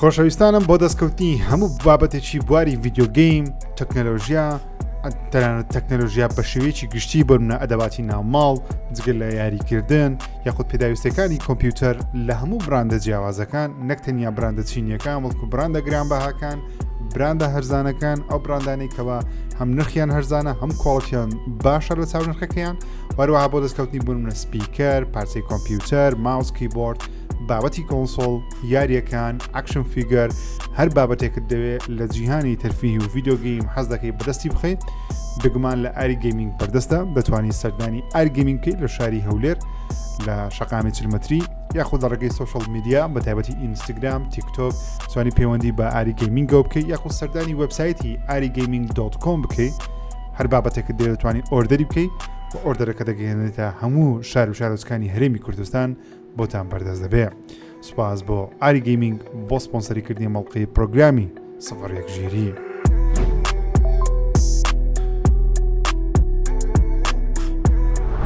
خۆشەویستانم بۆ دەستکەوتنی هەموو بابەتێکی بواری video game، تەکنەلۆژیا، تەنانەت تەکنەلۆژیا بە شێوەیەکی گشتی بۆ نمونە ئەدەواتی ناوماڵ جگە لە یاریکردن یاخود پێداویستەکانی کۆمپیوتەر لە هەموو براندە جیاوازەکان نەک تەنیا براندە چینیەکان بەڵکو براندە گرانبەهاکان براندە هەرزانەکان ئەو براندانەی کەوا هەم نرخیان هەرزانە هەم quality یان باشە لە چاو نرخەکەیان هەروەها بۆ دەستکەوتنی بۆ نمونە speaker پارچەی کۆمپیوتەر ماوس کیبۆرد بابەتی console یاریەکان action figure هەر بابەتێکت دەوێت لە جیهانی تەرفیهی و video game حەز دەکەی بەدەستی بخەیت بێگومان لە ئاری گەیمینگ بەردەستە دەتوانانی سەردانی ئاری گەیمینگ بکەیت لە شاری هەولێر لە شەقامی چلمەتری یاخود لە ڕێگەی social media بە تایبەتی ئینستاگرام تیکتۆک توانی پەیوەندی بە ئاری گەیمینگەوە بکەیت یاخود سەردانی وبسایتی ئاری گەیمینگ dot com بکەیت هەر بابەتێکت دەوێت دەتوانی order ی بکەیت و order ەکە دەگەیەنێتە هەموو شار و شارۆچکانی هەرێمی کوردستان بۆتان بەردەست دەبێ سوپاس بۆ ئاری گەیمینگ بۆ سپۆنسەری کردنی مەڵقەی پرۆگرامی سفر یەک ژیری.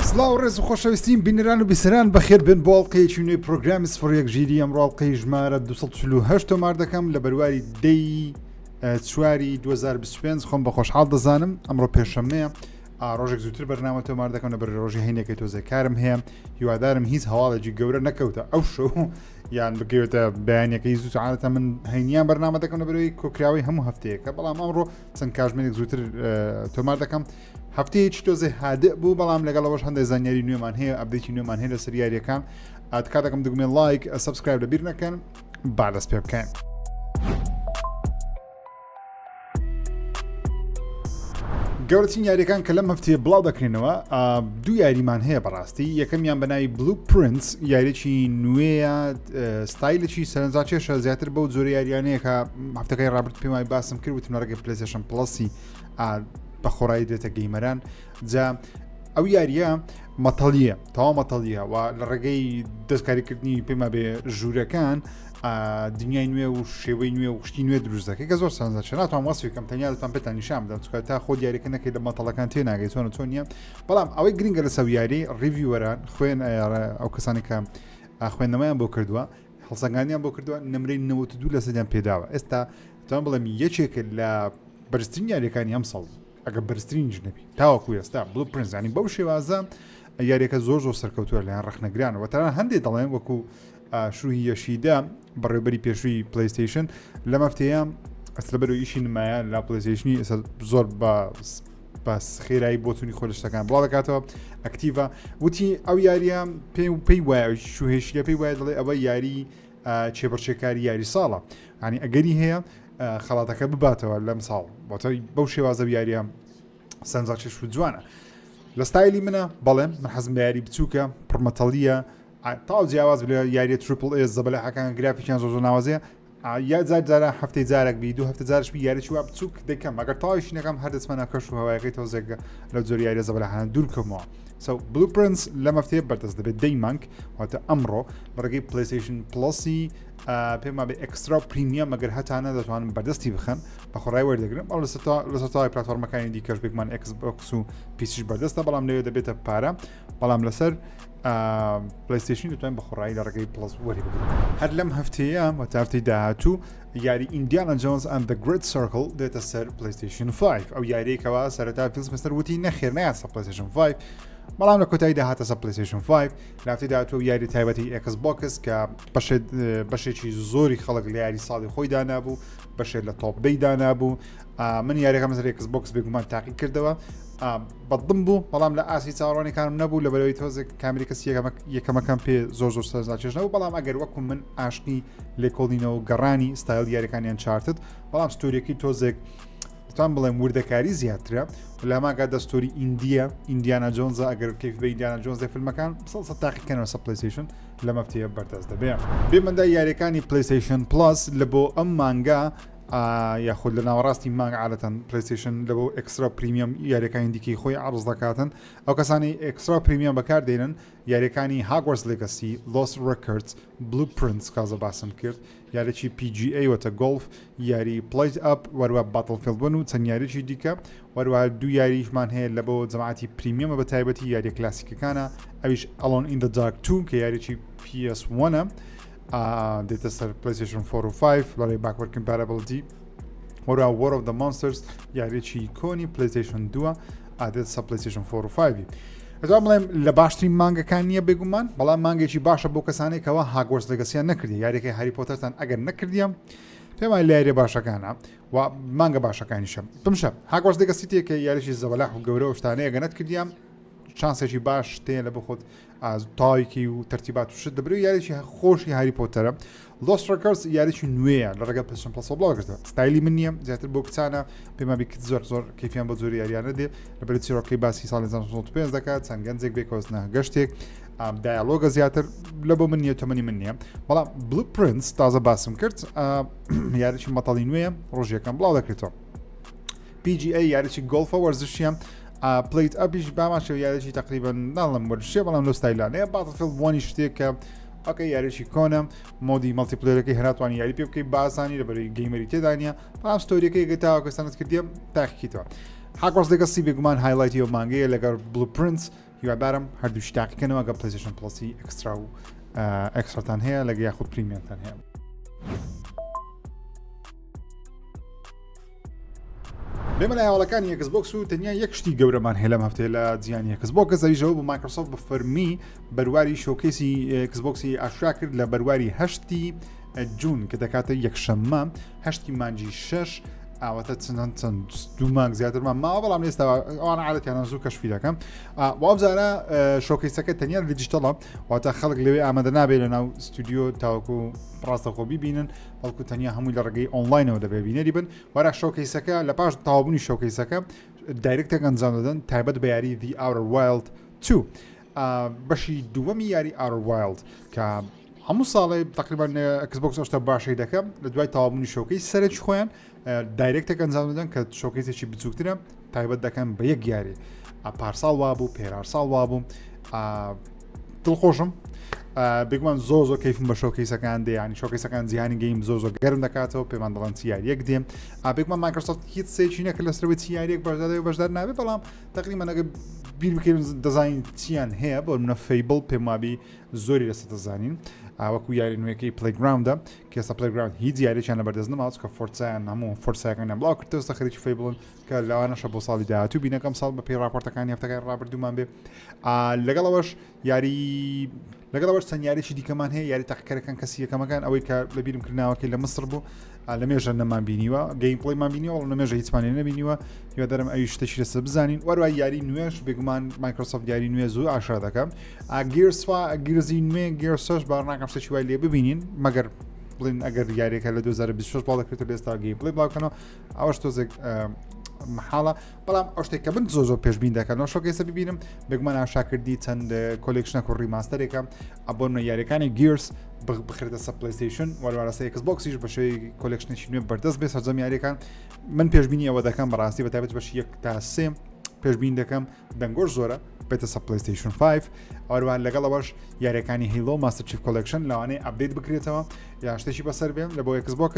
سڵاو ڕێز و خۆشەویستیم بینەران و بیسەران بەخێر بن بۆ ئەڵقەیەکی نوێی پرۆگرامی سفر یەک ژیری ئەمڕۆ ئەڵقەی ژمارە 248 تۆمار دەکەم لە بەرواری دەی چواری 2025 خۆم بە خۆشحاڵ دەزانم ئەمڕۆ پێشەمەیە ڕۆژێک زووتر بەرنامە تۆمار دەکەم لە بەر ڕۆژی هەینەکەی تۆزێ کارم هەیە هیوادارم هیچ هەواڵێکی گەورە نەکەوتە ئەو شەو یان بکەوێتە بەیانەکەی زوو عادەتە من هەینیان بەرنامە دەکەم لە بەرەوەی کۆکراوەی هەموو هەفتەیەکە بەڵام ئەمڕۆ چەند کاژمێرێک زووتر تۆمار دەکەم هەفتەیەکی تۆزێ هادئ بوو بەڵام لەگەڵەوەش هەندێک زانیاری نوێمان هەیە update ی نوێمان هەیە لەسەر یاریەکان تکا دەکەم دگمێ like subscribe لە بیر نەکەن با دەست پێ بکەین. گەورەترین یاریەکان کە لەم هەفتەیە بڵاو دەکرێنەوە دوو یاریمان هەیە بەڕاستی یەکەمیان بە ناوی Blue Prince یاریی نوێیە ستایلێکی سەرنجاکێشە زیاتر بەو جۆرە یاریانەیە کە هەفتەکەی ڕابرد پێم وای باسم کرد وتم لە ڕێگەی PlayStation Plus ی بە خۆڕایی دێتە gamer ان جا ئەو یاریە مەتەڵیە تەوا مەتەڵیە و لە ڕێگەی دەستکاریکردنی پێما بێ ژوورەکان دنیای نوێ و شێوەی نوێ و شتی نوێ دروست دەکەی کە زۆر سەرنجە ناتوانم وەسفی کەم تەنیا دەتان پێتان نیشان بدەم چونکە تا خۆ دیارەکە نەکەی لە مەتەڵەکان تێ ناگەی چۆن چۆن نییە بەڵام ئەوەی گرنگە لەسەر یاری reviewer ان خوێن ئەو کەسانی کە خوێندنەوەیان بۆ کردووە هەڵسەنگانیان بۆ کردووە نمرەی 92 لە سەدیان پێداوە ئێستا تان بڵێم یەکێک لە بەرزترین یاریەکانی ئەم ساڵ ئەگە بەرزترینیش نەبی تاوەکو ئێستا Blue Prince ینی بەو شێوازە یاریەکە زۆر زۆر سەرکەوتووە لەیان ڕخنەگرانەوە تەنانەت هەندێک دەڵێن وەکو شوهی یەشیدا بەڕێوبەری پێشووی PlayStation لەم هەفتەیە ئەسلە بەرەو ئیشی نمایە لە PlayStation ی ئێستا زۆر بە بەس خێرایی بۆچوونی خۆ لە شتەکان بڵاو دەکاتەوە active ە وتی ئەو یاریە پێی پێی وایە شوهێشیە پێی وایە دەڵێ ئەوە یاری چێبڕچێکاری یاری ساڵە ینی ئەگەری هەیە خەڵاتەکە بباتەوە لەم ساڵ بۆتە بەو شێوازە یاریە سەرنجڕاکێش و جوانە لە ستایلی منە بەڵێ من حەزم لە یاری بچووکە پڕمەتەڵیە تاو جیاواز لە یاریە triple A زەبەلاحەکان گرافیکیان زۆر زۆر ناوازەیە یا جار جارە هەفتەی جارێک بی دوو هەفتە جارش بی یاریی وا بچووک دەکەم ئەگەر تەواویشی نەکەم هەر دەچمە ناو کەش و هەوایەکەی تۆزێک لەو جۆری یاریە زەبەلاحانە دوور کەمەوە so Blue Prince لەم هەفتەیە بەردەست دەبێت دەی مانگ واتە ئەمڕۆ لە ڕێگەی PlayStation Plus ی پێم وابێ Extra Premium ئەگەر هەتانە دەتوانن بەردەستی بخەن بە خۆڕای وەردەگرم ئەو لەسەر تەواوی پلاتفۆرمەکانی دیکەش بێگومان Xbox و PC ش بەردەستە بەڵام لەوێ دەبێتە پارە بەڵام لەسەر PlayStation دەتوانین بە خۆڕایی لە ڕێگەی Plus وەری بگرن هەر لەم هەفتەیە و تا هەفتەی داهاتوو یاری Indiana Jones and the Great Circle دێتە سەر PlayStation 5 ئەو یاریەکەوە سەرەتا فیل سپێنسەر وتی نەخێر نایەت سەر PlayStation 5 بەڵام لە کۆتاییدا هاتە سەر PlayStation 5 لە هەفتەی داهاتوو یاری تایبەتی Xbox کە بەشێکی زۆری خەڵک لە یاری ساڵی خۆی دانابوو بەشێک لە top دەی دانابوو من یاریەکەم لەسەر Xbox بێگومان تاقی کردەوە بەدڵم بوو بەڵام لە ئاستی چاوەڕوانیەکانم نەبوو لە بەرەوەی تۆزێک کامری کەسی یەکەمەکەم پێ زۆر زۆر سەرنجڕاکێش نەبوو بەڵام ئەگەر وەکو من ئاشقی لێکۆڵینەوە و گەڕانی ستایل یاریەکانیان Uncharted بەڵام story ەکەی تۆزێک دەتوان بڵێم وردەکاری زیاترە لە هەمان کاتدا story ئیندیە ئیندیانا جۆنزە ئەگەر کەیف بە ئیندیانا جۆنز فیلمەکان سەڵسە تاقیکەنەوە سە PlayStation لەم هەفتەیە بەردەست دەبێ. بێمەندای یاریەکانی PlayStation Plus لە بۆ ئەم مانگە یاخود لە ناوەڕاستی مانگ عادەتەن PlayStation لە بۆ Extra Premium یاریەکانی دیکەی خۆی عرض دەکاتن ئەو کەسانی Extra Premium بەکاردێنن یاریەکانی Hogwarts Legacy Lost Records Blue Prince کازە باسم کرد یاریی PGA وەتە گۆڵف یاری PlateUp وەروە Battlefield 1 و چەند یاریی دیکە وەروە دوو یاریشمان هەیە لە بۆ جەماعەتی Premium ە بە تایبەتی یاریە کلاسیکەکانە ئەویش Alone in the Dark 2 کە یاریی PS1ە. دێتە سەر PlayStation 4 و 5 لەڕێی backward compatibility وەرا War of the Monsters یاریی کۆنی PlayStation دووە ئادێت سە PlayStation 4 و 5 ئەتوان بڵێم لە باشترین مانگەکان نییە بێگومان بەڵام مانگێکی باشە بۆ کەسانێکەوە Hogwarts Legacy یان نەکردی یاریەکەی Harry Potter تان ئەگەر نەکردیم پێم وایە لە یاریە باشەکانە و مانگە باشەکانیشە بمشە Hogwarts Legacy تێکە یاریی زەبەلاح و گەورە و شتانەیە گەنەت کردیان چانسێکی باش تێ لە بخۆت تاویکی و تەرتیبات و شت دەبرێ یاریی خۆشی Harry Potter ە Lost Records یاریی نوێیە لە ڕێگە PlayStation Plus بڵاو کردەوە ستایلی من نییە زیاتر بۆ کچانە پێما بی کچ زۆر زۆر کەیفیان بە زۆری یاریانە دێ لەبەر چیرۆکەی باسی ساڵی 1995 دەکات چەند گەنجێک بێکەوەستنە گەشتێک dialogue ە زیاتر لە بۆ من نییە تەمەنی من نییە بەڵام Blue Prince تازە باسم کرد یاریی مەتەڵی نوێیە ڕۆژیەکەم بڵاو دەکرێتەوە PGA یاریی گۆڵفە وەرزشیە PlateUp یش بامان شێو یاریی تقریبا ناڵم وەرزشیە بەڵام لەو ستایلانەیە Battlefield one ی شتێک کە ئەکە یاریی کۆنە mode ی multiplayer ەکەی هەراتوانی یاری پێ بکەی باسانی لە بەری gamer ی تێدانە بەڵام story ەکەی گە تاوەکە سەنت کردیم تاقیکیتەوە Hogwarts Legacy بێگومان highlight ی ئەو مانگەیە لەگەڵ Blue Prince هیوادارم هەردووشی تاقیکەنەوە گە PlayStation Plus ی Extra و Extra تان هەیە لەگە یاخود Premium تان هەیە. بێمە لای هەواڵەکانی Xbox و تەنیا یەک شتی گەورەمان هەیە لەم هەفتەیە لە جیهانی Xbox ئەویشەوە بۆ Microsoft بە فەرمی بەرواری showcase ی Xbox ی ئاشکرا کرد لە بەرواری هەشتی June کە دەکاتە یەکشەممە هەشتی مانجی شەش ئاواتە چەند چەند دوو مانگ زیاترمان ماوە بەڵام ئێستا ئەوان عادەتیانە زوو کەشفی دەکەم وابزارە showcase ەکە تەنیا digital ە واتە خەڵک لەوێ ئامادە نابێت لە ناو ستودیۆ تاوەکو ڕاستەخۆ بیبینن بەڵکو تەنیا هەمووی لە ڕێگەی ئۆنلاینەوە دەبێت بینەری بن وەرا showcase ەکە لە پاش تەواوبوونی showcase ەکە Direct ێک ئەنجام دەدەن تایبەت بە یاری The Outer Wild 2 بەشی دووەمی یاری Outer Wild کە هەموو ساڵێ تقریبان Xbox ئەو شتە باشەی دەکەم لە دوای تەواوبوونی showcase سەرەکی خۆیان Direct ێک ئەنجام دەدەن کە showcase ێکی بچووکترە تایبەت دەکەن بە یەک یاری پارساڵ وابوو پێرار ساڵ وابوو دڵخۆشم بێگومان زۆر زۆر کەیفم بە showcase ەکان دێ ینی showcase ەکان جیهانی game زۆر زۆر گەرم دەکاتەوە پێمان دەڵێن چی یاریەک دێ بێگومان Microsoft هیچ سێکی نەکرد لەسەرەوەی چی یاریەک بەشدار بەشدار نابێت بەڵام تقریبا ئەگەر بیر بکەین دەزانین چیان هەیە بۆ منە Fable پێم وابی زۆری لەسەر دەزانین وەکو یاری نوێەکەی Playground ە کێسە Playground هیچ یارییان لە بەردەست نەماوە چونکە Forza یان هەموو Forza کانیان بڵاو کردەوە خەریکی Fable ن کە لەوانەشە بۆ ساڵی داهاتوو بینەکەم ساڵ بە پێی راپۆرتەکانی هەفتەکانی ڕابردوومان بێ لەگەڵ ئەوەش یاری لەگەڵ ئەوەش چەند یاریی دیکەمان هەیە یاری تاقیکەرەکان کەسی یەکەمەکان ئەوەی کە لە بیرم کردناوەکەی لە مسر بوو لە مێژە نەمان بینیوە gameplay مان بینیوە لە مێژە هیچمان نەبینیوە هیوادارم ئەوی شتێکی لەسەر بزانین وەروە یاری نوێش بێگومان Microsoft یاری نوێ زوو ئاشکرا دەکەم Gears Gears ی نوێ Gears ش باوەڕ ناکەم شتێکی وای لێ ببینین مەگەر بڵین ئەگەر یاریەکە لە 2026 بڵاو دەکرێت لە ئێستا gameplay بڵاوکەنەوە ئەوەش تۆزێک محاڵە بەڵام ئەو شتێک کە من زۆر زۆر پێشبین دەکەنەوە showcase ە ببینم بێگومان ئاشکراکردنی چەند collection ەک و remaster ێکە ئەبۆنە یاریەکانی Gears بخرێتە سە PlayStation وەروارەسە Xbox یش بە شێوەی collection ێکی نوێ بەردەست بێ سەرجەم یاریەکان من پێشبینی ئەوە دەکەم بەڕاستی بە تایبەت بەشی یەک تا سێ پێشبین دەکەم دەنگۆش زۆرە بێتە سە PlayStation 5 ئەوروان لەگەڵ ئەوەش یاریەکانی Halo Master Chief Collection لەوانەیە update بکرێتەوە یا شتێکی بەسەر بێن لە بۆ Xbox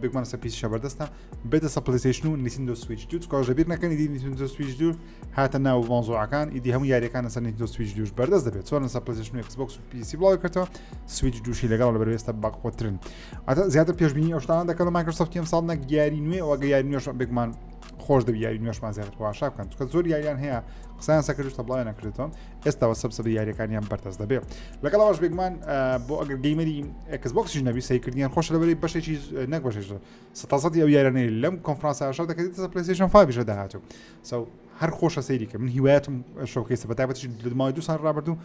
بێگومان سە PC شە بەردەستە بێتە سە PlayStation و Nintendo Switch دوو چکۆژ لەبیر نەکەن ئیدی Nintendo Switch دوو هاتە ناو مەوزوعەکان ئیدی هەموو یاریەکان لەسەر Nintendo Switch دووش بەردەست دەبێت چۆن لەسەر PlayStation و Xbox و PC بڵاو کردەوە سویچ دووشی لەگەڵ لە بەروێستە بەقوترن ئەتە زیاتر پێشبینی ئەو شتانە دەکەن و Microsoft ئەم ساڵ نەک یاری نوێ وەگە یاری نوێش بێگومان خۆش دەبی یاری نوێشمان زیاتر واشا بکەن چونکە زۆر یاریان هەیە قسەیان سەکردش تەبڵایان نەکردێتەوە ئێستاوە سەبسەبی یاریەکانیان بەردەست دەبێت لەگەڵ ئەوەش بێگومان بۆ ئەگەر gamer ی Xbox یش نەبی سەیرکردنیان خۆش لەبەری بەشێکی نەک بەشێک سەتاسەتی ئەو یارانەی لەم کۆنفرانسە ئاشا دەکرێت PlayStation 5 داهاتوو so هەر خۆشە سەیری کە من هیوایەتم showcase ە بە تایبەتیش لە ماوەی دوو ساڵ ڕابردوو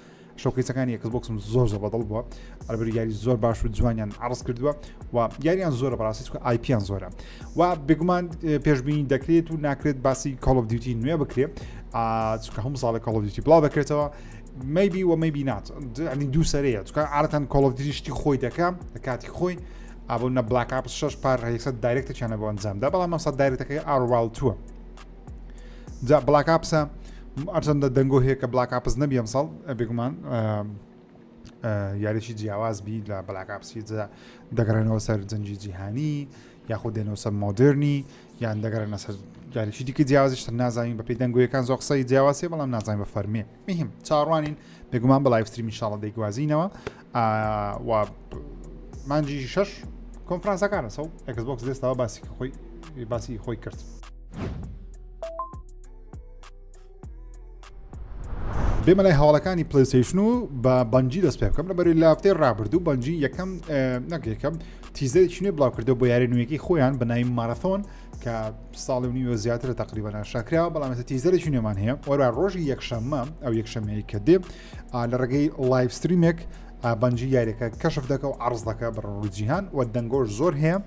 showcase ەکانی Xbox م زۆر زۆر بەدڵ بووە ئەلبەر یاری زۆر باش و جوانیان عرض کردووە و یاریان زۆرە بەڕاستی چونکە IP یان زۆرە و بێگومان پێشبینی دەکرێت و ناکرێت باسی Call of Duty نوێ بکرێت چونکە هەموو ساڵێک Call of Duty بڵاو دەکرێتەوە maybe و maybe not ینی دوو سەرەیە چونکە عادەتەن Call of Duty شتی خۆی دەکا لە کاتی خۆی ئابوو نە Black Ops 6 پار هەیسە Direct ێکیانە بۆ ئەنجامدا بەڵام ئەمساڵ Direct ەکەی Outer Wilds تووە جا Black Ops ە ئەرچەندە دەنگۆ هەیە کە Black Ops نەبی ئەمساڵ بێگومان یاریی جیاواز بی لە Black Ops ی دەگەڕێنەوە سەر جەنگی جیهانی. یاخود دێنەوە سەر modern ی یان دەگەڕێنە سەر یاریی دیکە جیاوازیش نازانین بەپی دەنگۆیەکان زۆر قسەی جیاوازی بەڵام نازانین بە فەرمی مهم چاڕوانین بێگومان بە live stream ئینشاڵە دەیگوازینەوە و مانجی شەش کۆنفرانسەکانە سەو Xbox دەستەوە باسی خۆی باسی خۆی کرد. بێمە لای هەواڵەکانی PlayStation و بە Bungie دەست پێ بکەم لە بەری لافتەی ڕابردوو Bungie یەکەم نەک یەکەم teaser ێکی نوێ بڵاو کردەوە بۆ یاری نوێیەکەی خۆیان بە ناوی Marathon کە ساڵی و نیوە زیاترە تقریبا ناشاکراوە بەڵام ئێستا teaser ێکی نوێمان هەیە وەرا ڕۆژی یەکشەممە ئەو یەکشەمەیە کە دێ لە ڕێگەی live stream ێک Bungie یاریەکە کەشف دەکە و عرض دەکە بە ڕووی جیهان و دەنگۆش زۆر هەیە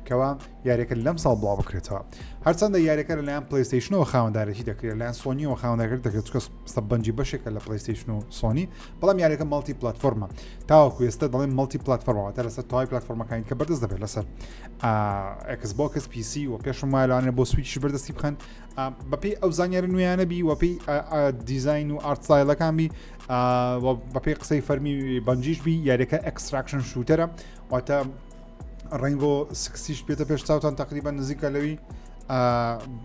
کەوا یاریەکە لەم ساڵ بڵاو بکرێتەوە هەرچەندە یاریەکە لەلایەن PlayStation ەوە خاوەندارێتی دەکرێت لەلایەن سۆنیەوە خاوەندارێتی دەکرێت چونکە ستا Bungie بەشێکە لە PlayStation و سۆنی بەڵام یاریەکە multi platform ە تاوەکو ئێستا دەڵێن multi platform ە تا لەسەر تەواوی پلاتفۆرمەکانی کە بەردەست دەبێت لەسەر Xbox PC و پێشم وایە لەوانەیە بۆ Switch بەردەستی بخەن بەپێی ئەو زانیاری نوێیانە بی وەپی دیزین و art style ەکان بی بەپێی قسەی فەرمی Bungie ش بی یاریەکە extraction shooter ە واتە Rainbow Six یش بێتە پێش چاوتان تقریبا نزیکە لەوی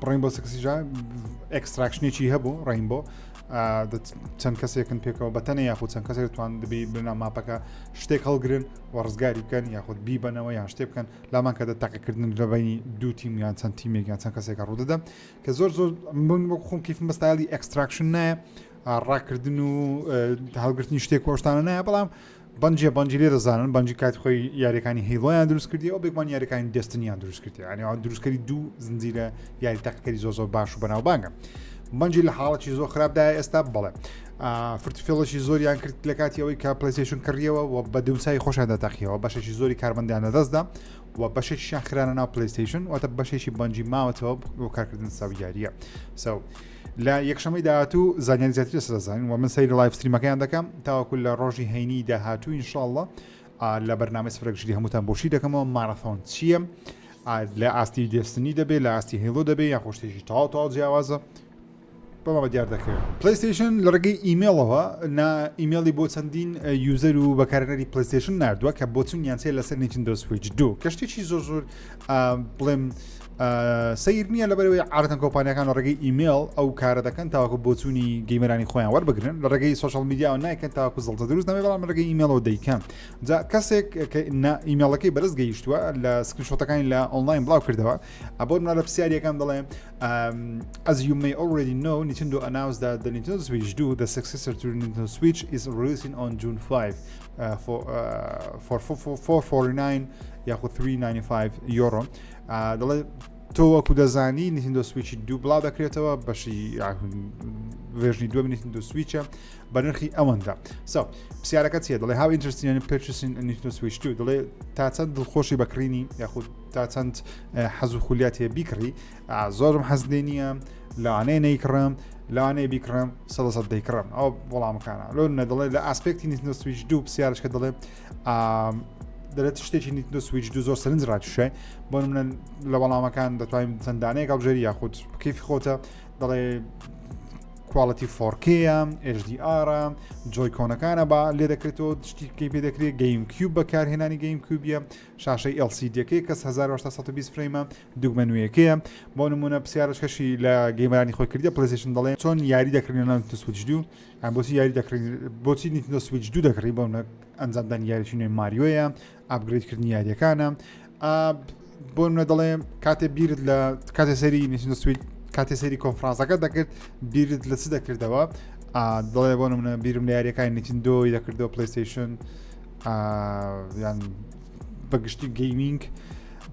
Rainbow Six یشا extraction ێکی هەبوو Rainbow چەند کەسێکن پێکەوە بەتەنە یاخود چەند کەسێک توان دەبی بنا ماپەکە شتێک هەڵگرن و ڕزگاری بکەن یاخود بیبەنەوە یان شتێ بکەن لامان کە دە تاقیکردن لە بینی دوو تیم یان چەند تیمێک یان چەند کەسێکە ڕوودەدە کە زۆر زۆر من وەک خۆم کیفم بە style ی extraction نایە ڕاکردن و هەڵگرتنی شتێک کۆشتانە نایە بەڵام Bungie Bungie لێ دەزانن Bungie کاتی خۆی یاریەکانی Halo یان دروست کردی ئەو بێگومان یاریەکانی Destiny یان دروست کردی یعنی ئەوان دروستکەری دوو زنجیرە یاری تاقیکەری زۆر زۆر باش و بەناوبانگە Bungie لە حاڵەتی زۆر خراپدایە ئێستا بەڵێ فرتفێڵێکی زۆریان کرد لە کاتی ئەوەی کە PlayStation کڕیەوە و بە دووسای خۆشیان دەتەقیەوە بەشێکی زۆری کارمەندیان لەدەستدا و بەشێکیان خرانە ناو PlayStation واتە بەشێکی Bungie ماوەتەوە بۆ کارکردن ساو یاریە so لە یەکشەمەی داهاتوو زانیاری زیاتر لەسەر دەزانین و من سەیری live stream ەکەیان دەکەم تاوەکو لە ڕۆژی هەینی داهاتوو ئینشاءاللە لە بەرنامەی سفرەگژری هەمووتان بۆشی دەکەمەوە Marathon چییە لە ئاستی Destiny دەبێت لە ئاستی Halo دەبێت یاخۆ شتێکی تەواو تەواو جیاوازە بەمە بە دیار دەکەوێت PlayStation لە ڕێگەی ئیمێڵەوە نا ئیمێڵی بۆ چەندین user و بەکارهێنەری PlayStation ناردووە کە بۆچونیان چیە لەسەر Nintendo Switch دوو کە شتێکی زۆر زۆر بڵێم سیر نییە لەبەرەوەی عادەتەن کۆمپانیەکان لە ڕێگەی ئیمێڵ ئەو کارە دەکەن تاوەکو بۆچوونی gamer انی خۆیان وەربگرن لە ڕێگەی social media وە نایکەن تاوەکو زڵتە دروست نەبێت بەڵام لە ڕێگەی ئیمێڵەوە دەیکەن جا کەسێک کە ئیمێڵەکەی بەرز گەیشتووە لە screenshot ەکانی لە ئۆنلاین بڵاو کردەوە ئەبۆ منە لە پرسیارەکان دەڵێ As you may already know, Nintendo announced that the Nintendo Switch 2, the successor to Nintendo Switch, is releasing on June 5 uh, for, uh, for 449 یاخود 395 یۆرۆ دەڵێ تۆ وەکو دەزانی Nintendo Switch ی دوو بڵاو دەکرێتەوە بەشی version ی دووەمی Nintendo Switch ە بە نرخی ئەوەندە so پرسیارەکە چیە دەڵێ how interested purchasing Nintendo Switch 2 دەڵێ تا چەند دڵخۆشی بەکڕینی یاخود تا چەند حەز و خولیات هەیە بیکڕی زۆرم حەز لێ نییە لەوانەیە نەیکڕم لەوانەیە بیکڕم سەد سەد دەیکڕم ئەو وەڵامەکانە لۆ نەدەڵێ لە aspect ی Nintendo Switch دوو پرسیارشکە دەڵێ دەڵێت شتێکی Nintendo Switch دوو زۆر سەرنج ڕاکشێ بۆ منە لە وەڵامەکان دەتوانین چەندانەیەک هەڵبژێری یاخود کەیفی خۆتە دەڵێ quality 4K یە HDR Joy-Con ەکانە با لێ دەکرێتەوە شتیکەی پێ دەکرێت GameCube بەکارهێنانی GameCube ە شاشەی LCD ەکەی کەس 1920 frame ە دوگمە نوێیەکەیە بۆ نمونە پرسیارەکەشی لە gamer انی خۆی کردە PlayStation دەڵێن چۆن یاری دەکردن لە Switch دوو بۆچی یاری دەکڕین بۆچی Nintendo Switch دوو دەکڕی بۆ ئەنجامدانی یاریی نوێی Mario یە upgrade کردنی یاریەکانە بۆ منە دەڵێ کاتێ بیرت لە کاتێ سەری Nintendo Switch کاتێ سەری کۆنفرانسەکە دەکرد بیرت لە چ دەکردەوە دەڵێ بۆ منە بیرم لە یاریەکانی Nintendo ی دەکردەوە PlayStation یان بەگشتی gaming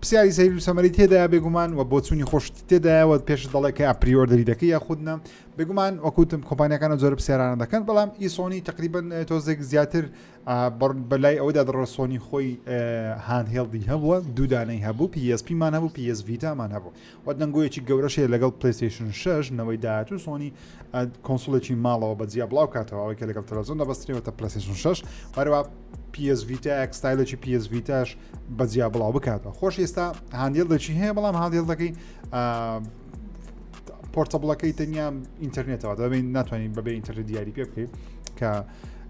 پرسیاری سەیر و سەمەری تێدایە بێگومان و بۆچوونی خۆشت تێدایەوە پێش دەڵێ کە pre-order ی دەکەی یاخودنا بێگومان وەکوتم کۆمپانیەکانە زۆر پرسیارانە دەکەن بەڵام ئی سۆنی تقریبن تۆزێک زیاتر بەلای ئەودا دەڕۆ سۆنی خۆی handheld ی هەبووە دوودانەی هەبوو PSP مان هەبوو PS Vita مان هەبوو و دەنگۆیەکی گەورەشەیە لەگەڵ PlayStation 6 نەوەی داهاتوو سۆنی console ێکی ماڵەوە بە جیا بڵاو کاتەوە ئەوەی کە لەگەڵ تەلەڤزیۆن دەبەسترێتە PlayStation 6 هەروە PS Vita یەک style ێکی PS Vita ش بە جیا بڵاو بکاتەوە خۆش ئێستا handheld ێکی هەیە بەڵام handheld ەکەی portable ەکەی تەنیا ئینتەرنێتەوە دەبین ناتوانین بەبێ ئینتەرنێت دیاری پێ بکەیت کە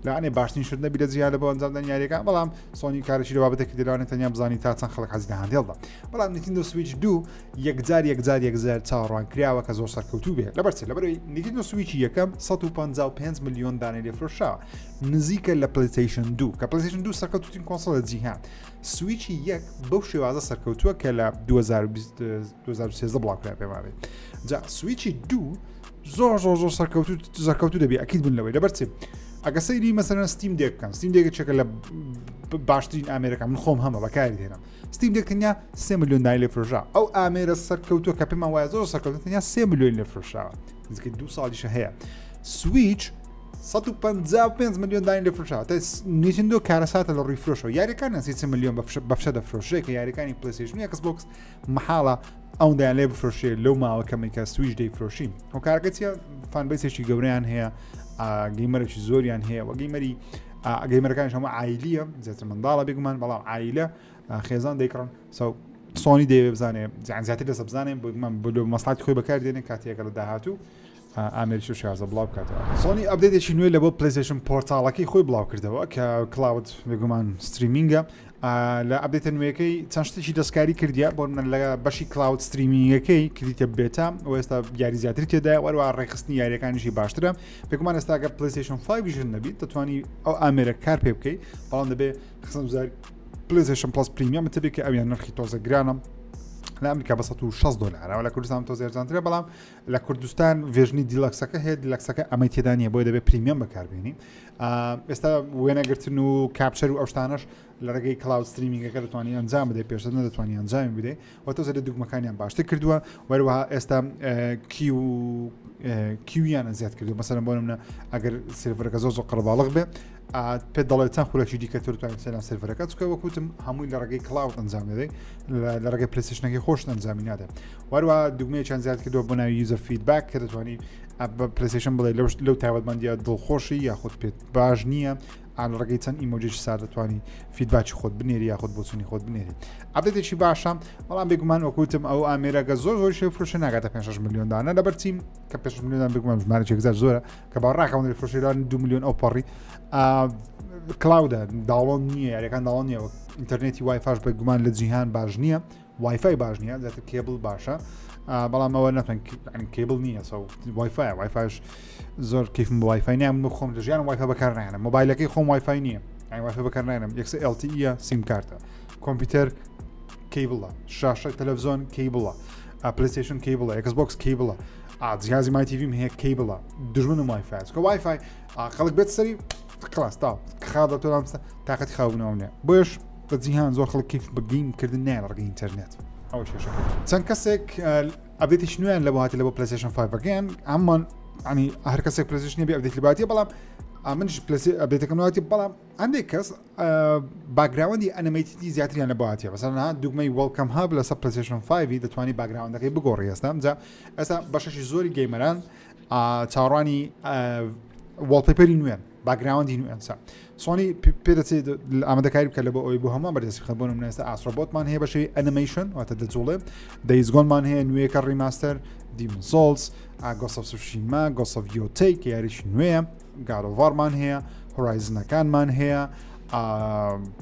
لەوانەیە باشترین شت نەبی لە جیهان لە بۆ ئەنجامدانی یاریەکان بەڵام سۆنی کارێکی لە بابەتێکی دەلوانێت تەنیا بزانی تا چەند خەڵک حەزی لە handheld ە بەڵام نیتیندۆ سویچ دوو یەکجار یەکجار یەکجار چاوەڕوان کراوە کە زۆر سەرکەوتوو بێت لەبەر چ لەبەرەوەی نیتیندۆ سویچی یەکەم 155 میلیۆن دانەی لێ فرۆشراوە نزیکە لە پلیستیشن دوو کە پلیستیشن دوو سەرکەوتوترین console لە جیهان سویچی یەک بەو شێوازە سەرکەوتووە کە لە 2013 بڵاوکرا پێماوێت جا سویچی دوو زۆر زۆر زۆر سەرکەوتو سەرکەوتو دەبی ئەکید بن لەوەی لەبەر چی ئەگە سەیری مەسەرەن Steam Deck بکەن Steam Deck چێکە لە باشترین ئامێرەکە من خۆم هەمە بەکاری دێنم Steam Deck تەنیا 3 میلیۆن دانەی لێ فرۆشرا ئەو ئامێرە سەرکەوتووە کە پێمان وایە زۆر سەرکەوتووە تەنیا 3 میلیۆن لێ فرۆشراوە نزیکەی دوو ساڵیشە هەیە سویچ 155 میلیۆن دانەی لێ فرۆشراوە تا نیتندۆ کارەساتە لە ڕووی فرۆشەوە یاریەکان نزیکەی میلیۆن بەفشە دەفرۆشرێ کە یاریەکانی پلیستیشن و ئێکس بۆکس مەحاڵە ئەوەندەیان لێ بفرۆشێ لەو ماوە کەمێک کە سویش دەیفرۆشین هۆکارەکە چیە fan base ێکی گەورەیان هەیە gamer ێکی زۆریان هەیە وە gamer ی gamer ەکانیش هەموو عایلیە زیاتر منداڵە بێگومان بەڵام عایلە خێزان دەیکڕن سو سۆنی دەیەوێ بزانێ زیاتر لەسە بزانێ بۆمان بۆ مەسڵاتی خۆی بەکاردێنێ کاتێکە لە داهاتوو ئامێری شازە بڵاو بکاتەوە. سۆنی update ێکی نوێ لە بۆ پلیستیشن Portal ەکەی خۆی بڵاو کردەوە کە cloud بێگومان streaming ە لە update ە نوێیەکەی چەند شتێکی دەستکاری کردیە بۆ من لە بەشی cloud streaming ەکەی کردیتە beta و ئێستا یاری زیاتر تێدایە وەروە ڕێکخستنی یاریەکانیشی باشترە بێگومان ئێستا گەر پلیستیشن 5 ژن نەبیت دەتوانی ئەو ئامێرە کار پێ بکەیت بەڵام دەبێ خزمەتگوزاری پلیستیشن Plus Premium تبێ کە ئەویان نرخی تۆزە گرانە لە ئەمریکا بە 160 دلارەوە لە کوردستان تۆزێ ئەرزانترە بەڵام لە کوردستان version ی deluxe ەکە هەیە deluxe ەکە ئەمەی تێدا نیە بۆی دەبێت premium بەکاربێنی ئێستا وێنەگرتن و capture و ئەو شتانەش لە ڕێگەی cloud streaming ەکە دەتوانانی ئەنجام بدەیت پێشتر نەدەتوانی ئەنجامی بدەیت و تۆزە لە دوگمەکانیان باشتر کردووە وەروەها ئێستا queue queue یان زیاد کردو مەسەلەن بۆ منە ئەگەر server ەکە زۆر زۆر قەرەباڵغ بێ پێ دەڵێت چەند خولەکی دیکە تۆ توانیت سەلام server ەکە چکە وەکوتم هەمووی لە ڕێگەی cloud ئەنجام دەدەیت لە ڕێگەی پلیستیشنەکەی خۆش ئەنجامی نادە وەروە دوگمەیەکیان زیاد کردووە بۆ ناوی user feedback کە دەتوانی بە پلیستیشن بڵێ لەو لەو تایبەتمەندیە دڵخۆشی یاخود پێت باش نییە ئان ڕێگەی چەند emoji ێکی سار دەتوانی feedback ی خۆت بنێری یاخود بۆچونی خۆت بنێری update ێکی باشە بەڵام بێگومان وەکوتم ئەو ئامێرەگە زۆر زۆر شێ فرۆشە ناگاتە 5 میلیۆن دانە لەبەر چیم کە 5 میلیۆن بێگومان ژمارەێک زار زۆرە کە با ڕاکەون فرۆشیران 2 میلیۆن ئەو پەڕی cloud ە download نییە یاریەکان download نییە ئینتەرنێتی وایفاش بە گومان لە جیهان باش نییە وایفای باش نییە زیاتر کێبل باشە بەڵام ئەوە ناتوان کێبل نییە سە وایفای وایفاش زۆر کەیفم بە وایفای نییە من خۆم لە ژیان وایفای بەکار نایەنم مۆبایلەکەی خۆم وایفای نییە ئەی وایفای بەکار نایەنم یەکسە LTE سیم کارتە کۆمپیوتەر cable ە شاشە تەلەڤزیۆن cable ە پلیستیشن cable ە ئێکس بۆکس cable ە جیازی my TV م هەیە cable ە دژمنم وایفای چکە وایفای خەڵک بێت سەری خلاص تا خاڵ تۆ تاقەتی خاوبوونەوە نیە بۆیش لە جیهان زۆر خەڵک کەیف بە game کردن نایە لە ڕێگەی ئینتەرنێت ئەوە کێشەکە چەند کەسێک update ێکی نوێیان لە بۆ هاتی لە بۆ پلیستیشن 5ەکەیان ئەممان ینی هەر کەسێک پلیستیشن بێ update لەباتیە بەڵام ئەمنش update ەکەم ناتی بەڵام هەندێک کەس background ی animated ی زیاتریان لە بۆ هاتیە بەسەرها دوگمەی Welcome Hub لەسەر پلیستیشن 5 دەتوانانی background ەکەی بگۆڕی ئێستا جا ئێستا بەشەشی زۆری gamer ان چاوەڕوانی wallpaper ی نوێن background ی نوێن سا سۆنی پێدەچێت ئامادەکاری بکە لە بۆ ئەوی بۆ هەمووان بەردەست بخە بۆ نمونە ئێستا Astro Bot مان هەیە بەشەوی ئەنیمەیشن واتە دەجوڵێ Days Gone مان هەیە نوێیەکە remaster Demon's Souls Ghost of Tsushima Ghost of Yotei کە یاریی نوێیە God of War مان هەیە Horizon ەکانمان هەیە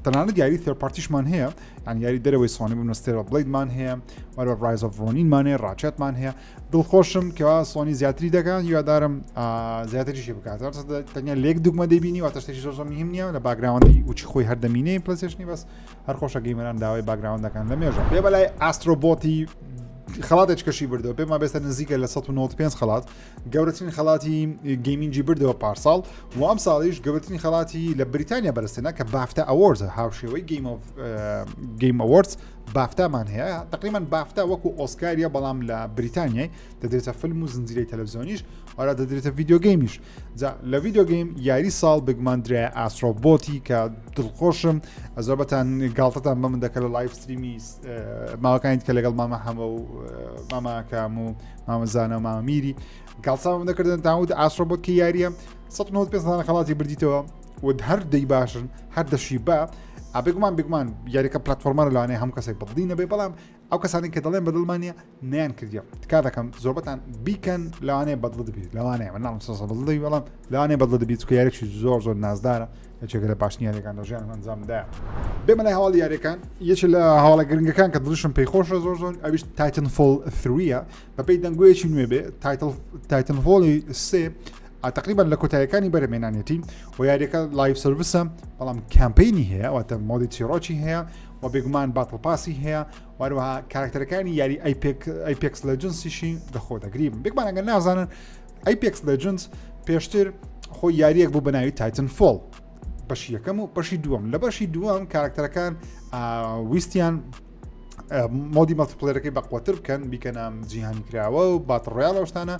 تەنانەت یاری third party شمان هەیە یان یاری دەرەوەی سۆنی بوون Stellar Blade مان هەیە وەرە Rise of Ronin مان هەیە Ratchet مان هەیە دڵخۆشم کەوا سۆنی زیاتری دەکات هیوادارم زیاتریشی بکات تەنیا لێک دوگمە دەبینی واتە شتێکی زۆر زۆر مهم نییە لە background ی وچی خۆی هەر دەمینەی پلسشنی بەس هەر خۆشە gamer ان داوای background ەکان لە مێژە بێ بەلای Astro Bot ی خەڵاتێک کەشی بردەوە پێما بێستە نزیکە لە 195 خەڵات گەورەترین خەڵاتی gaming ی بردەوە پارساڵ و ئەم ساڵیش گەورەترین خەڵاتی لە بریتانیا بەرزترینە کە BAFTA Awards هاوشێوەی Game Awards BAFTA مان هەیە تقریبا BAFTA وەکو ئۆسکاریە بەڵام لە بریتانیای دەدرێتە فیلم و زنجیرەی تەلەڤزیۆنیش وەرا دەدرێتە video game یش جا لە video game یاری ساڵ بگمان درای Astro Bot ی کە دڵخۆشم زۆربەتان گاڵتەتان بە من دەکە لە live stream ی ماوەکانی کە لەگەڵ مامە حەمە و ماماکام و مامەزانە و مامە میری گاڵتە من دەکردن تاوت Astro Bot کە یاریە 195 خەڵاتی بردیتەوە و هەر دەی باشن هەر دەشی بە. بێگومان بێگومان یاریەکە platformer لەوانەیە هەم کەسێک بەدڵی نەبێ بەڵام ئەو کەسانی کە دەڵێن بەدڵمان نیە نیان کردیە تکا دەکەم زۆربەتان بیکەن لەوانەیە بەدڵت بێت لەوانەیە من ناڵم سەسە بەدڵ دەبی بەڵام لەوانەیە بەدڵت بێت چونکە یاریێکی زۆر زۆر نازدارە یەکێکە لە باشترین یاریەکان لە ژیانم ئەنجامدا بێمە لای هەواڵی یاریەکان یەکێ لە هەواڵە گرنگەکان کە دڵشم پێی خۆشە زۆر زۆر ئەویش Titanfall 3 بەپێی دەنگۆیەکی نوێ بێ تایتل Titanfall ی سێ تقریبا لە کۆتایەکانی بەرەمێنانێتی و یاریەکە live service ە بەڵام campaign ی هەیە واتە mode ی چیڕۆکی هەیە و بێگومان battle pass ی هەیە وەروەها کارکتەرەکانی یاری Apex Legends یشی دەخۆ دەگری بێگومان ئەگەر نازانن Apex Legends پێشتر خۆی یاریەک بوو بە ناوی Titanfall بەشی یەکەم و بەشی دووەم لە بەشی دووەم کارکتەرەکان ویستیان mode ی multiplayer ەکەی بەقوتر بکەن بیکەنە جیهانی کراوە و battle royale شتانە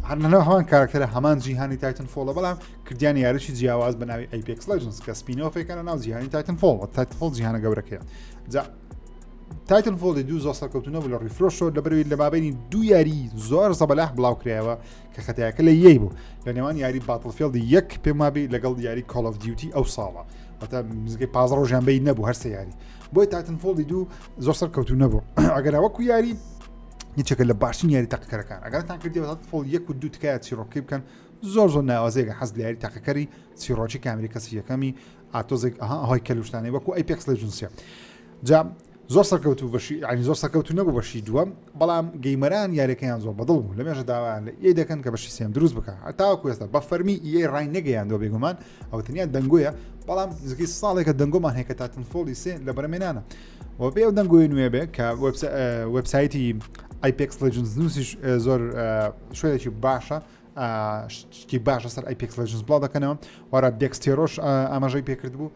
هەرنەوە هەمان کارکتەرە هەمان جیهانی Titanfall ە بەڵام کردیان یاریی جیاواز بە ناوی Apex Legends کە spin-off ێکە ناو جیهانی Titanfall Titanfall جیهانە گەورەکەیە جا Titanfall ی دوو زۆر سەرکەوتو نەبوو لە ڕیفرۆشەوە لە بەروی لە مابینی دوو یاری زۆر زەبەلاح بڵاو کرایەوە کە خەتایەکە لە یەی بوو لە نێوان یاری Battlefield ی یەک پێم وابی لەگەڵ یاری Call of Duty ئەو ساڵە واتە نزیکەی 15 ڕۆژیان بەی نەبوو هەرسە یاری بۆی Titanfall ی دوو زۆر سەرکەوتو نەبوو ئەگەر وەکو یاری یەکێکە لە باشترین یاری تەقەکەرەکان ئەگەرتان کردی Titanfall یەک و دوو تکایە چیرۆکی بکەن زۆر زۆر ناوازەیەکە حەز لە یاری تاقەکەری چیرۆکی کامری کەسی یەکەمی ئاتۆزێک ئەها ئەوهای کەلوشتانەی وەکو Apex Legends ە جا زۆر سەرکەوتو بەشی ینی زۆر سەرکەوتو نەبوو بەشی دووەم بەڵام gamer ان یاریەکەیان زۆر بەدڵ بوو لە مێژە داوایان لە EA دەکەن کە بەشی سێم دروست بکە تاوەکو ئێستا بە فەرمی EA ڕای نەگەیاندوە بێگومان ئەوە تەنیا دەنگۆیە بەڵام نزیکەی ساڵێکە دەنگۆمان هەیە کە Titanfall ی سێ لە بەرەمێنانە و بێ ئەو دەنگۆی نوێ بێ کە وێبسایتی Apex Legends نووسیش زۆر شوێنێکی باشە شتی باشە سەر Apex Legends بڵاو دەکەنەوە وارا دێکستێرۆش ئاماژەی پێکرد بوو